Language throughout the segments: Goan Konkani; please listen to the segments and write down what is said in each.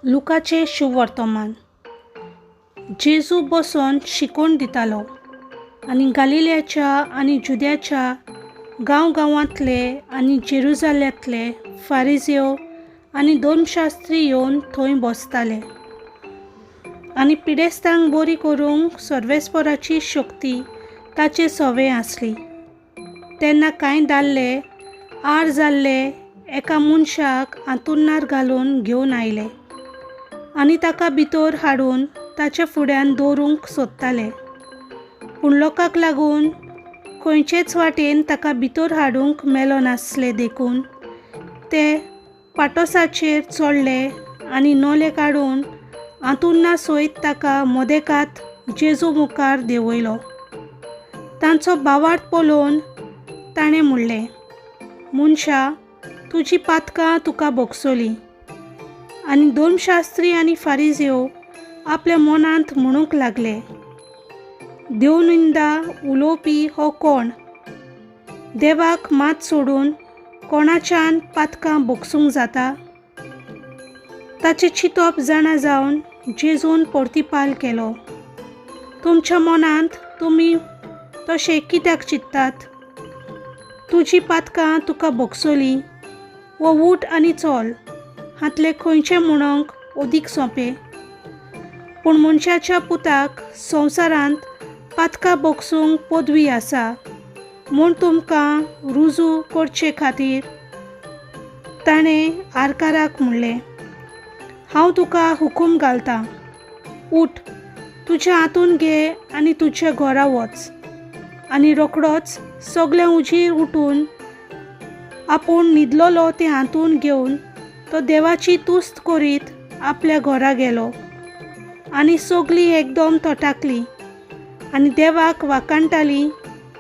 लुकाचें शुभवर्तमान. जेजू बसोन शिकोवन दितालो आनी गालिल्याच्या आनी जुद्याच्या गांव गांवांतले आनी जेरुजाल्यांतले फारिजेव आनी धर्मशास्त्री येवन थंय बसताले आनी पिडेस्तांक बरी करूंक सर्वेस्पराची शक्ती ताचे सवे आसली. तेन्ना कांय दादले आर जाल्ले एका मनशाक आंतुरणार घालून घेवन आयले आनी ताका भितर हाडून ताच्या फुड्यान दवरूंक सोदताले. पूण लोकांक लागून खंयचेच वाटेन ताका भितर हाडूंक मेळनासलें देखून ते पाटोसाचेर चडले आनी नोले काडून आंतुरना सयत ताका मदेकात जेजू मुखार देंवयलो. तांचो भावार्थ पळोवन ताणें म्हणलें, मनशा, तुजी पातकां तुका भोगसलीं. आनी धर्मशास्त्री आनी फारिजेव आपल्या मनांत म्हणूंक लागले, देवनिंदा उलोवपी हो कोण? देवाक मात सोडून कोणाच्यान पातकां भोगसूंक जाता? ताचें चिंतप जाणा जावन जेजून परतिपाल केलो, तुमच्या मनांत तुमी तशें कित्याक चिंततात? तुजी पातकां तुका भोगसलीं वो उठ आनी चल हांतलें खंयचें म्हणूंक अदीक सोंपें? पूण मनशाच्या पुताक संवसारांत पातकां भोगसूंक पदवी आसा म्हूण तुमकां रुजू करचे खातीर ताणें आरकाराक म्हणलें, हांव तुका हुकूम घालतां, उठ, तुज्या हातून घे आनी तुज्या घरा वच. आनी रोखडोच सगळ्यां उजीर उठून आपूण न्हिदलेलो तें हातून घेवन तो देवाची तुस्त करीत आपल्या घरा गेलो. आनी सगळीं एकदम थटाकलीं आनी देवाक वाखाणटालीं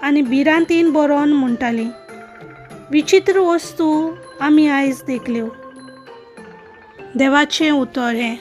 आनी भिरांतीन बरोवन म्हणटालीं, विचित्र वस्तू आमी आयज देखल्यो. देवाचें उतर हें.